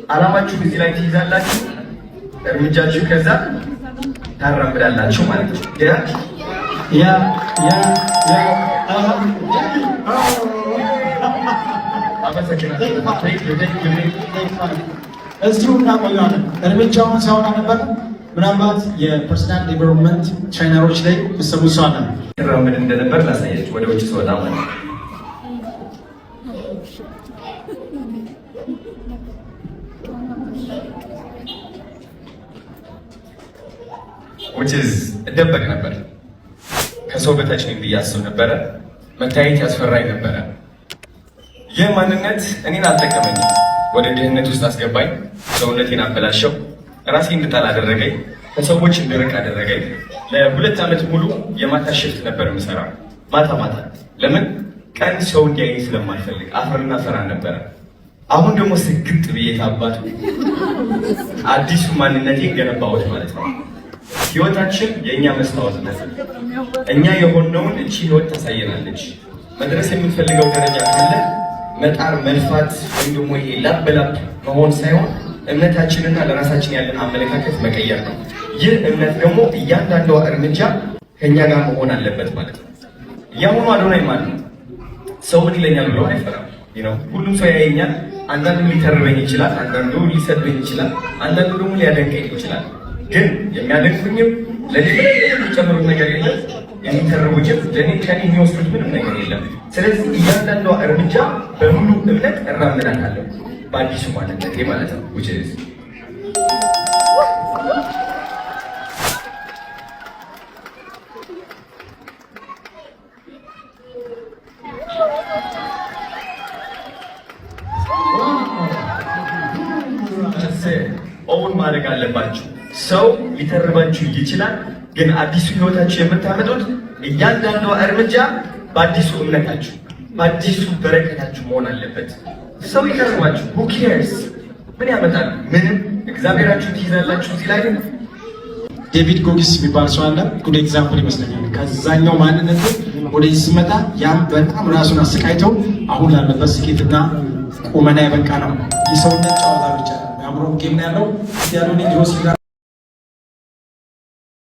አላማችሁ እዚህ ላይ ትይዛላችሁ፣ እርምጃችሁ ከዛ ታራምዳላችሁ ማለት ነው። Yeah. አመሰግናለሁ። እዚሁ እናቆየዋለን። እርምጃውን ሲያወጣ ነበር። ምናልባት የ personal development trainer ኦች ላይ የምትሰሙት ሰው አለ። ራምድ እንደነበር ላሳያችሁ ወደ ውጭ ስወጣ ማለት ነው። Which is እደበቅ ነበር። ከሰው በታች ነኝ ብዬ አስብ ነበረ። መታየት ያስፈራኝ ነበረ። ይህ ማንነት እኔን አልጠቀመኝም። ወደ ድህነት ውስጥ አስገባኝ። ሰውነቴን አበላሸው። ራሴን እንድጠላ አደረገኝ። ከሰዎች እንድርቅ አደረገኝ። ለ2 ዓመት ሙሉ የማታ shift ነበር የምሰራው፣ ማታ ማታ። ለምን? ቀን ሰው እንዲያየኝ ስለማልፈልግ አፍርና ፈራ ነበረ። አሁን ደግሞ ስግጥ ብዬ ታባቱ አዲሱ ማንነቴን ገነባሁት ማለት ነው። ህይወታችን የእኛ መስታወት ነው። እኛ የሆነውን እቺ ህይወት ታሳየናለች። መድረስ የምንፈልገው ደረጃ ካለ መጣር፣ መልፋት ወይም ደግሞ ይሄ ላብ በላብ መሆን ሳይሆን እምነታችንና ለራሳችን ያለን አመለካከት መቀየር ነው። ይህ እምነት ደግሞ እያንዳንዷ እርምጃ ከእኛ ጋር መሆን አለበት ማለት ነው። የአሁኑ አዶናይ ማለት ነው። ሰው ምን ይለኛል ብሎ አይፈራም። ሁሉም ሰው ያየኛል። አንዳንዱ ሊተርበኝ ይችላል፣ አንዳንዱ ሊሰድበኝ ይችላል፣ አንዳንዱ ደግሞ ሊያደንቀኝ ይችላል። ግን የሚያደንቁኝም ለኔ ምንም የሚጨምሩት ነገር የለም፣ የሚተርቡኝም ለኔ ከኔ የሚወስዱት ምንም ነገር የለም። ስለዚህ እያንዳንዷ እርምጃ በሙሉ እምነት እራመዳታለሁ በአዲሱ ማንነቴ ማለት ነው፣ which is own ማድረግ አለባችሁ። ሰው ሊተርባችሁ ይችላል፣ ግን አዲሱ ህይወታችሁ የምታመጡት እያንዳንዷ እርምጃ በአዲሱ እምነታችሁ በአዲሱ በረከታችሁ መሆን አለበት። ሰው ይተርባችሁ፣ who cares? ምን ያመጣል? ምንም። እግዚአብሔራችሁ ትይዛላችሁ እዚህ ላይ። ዴቪድ ጎጊንስ የሚባል ሰው አለ። Good example ይመስለኛል። ከዛኛው ማንነቱ ወደዚህ ሲመጣ ያም በጣም ራሱን አሰቃይተው አሁን ላለበት ስኬትና ቁመና የበቃ ነው። የሰውነት ጨዋታ ብቻ ነው። የአእምሮ game ነው ያለው። ያሉን ድሮ።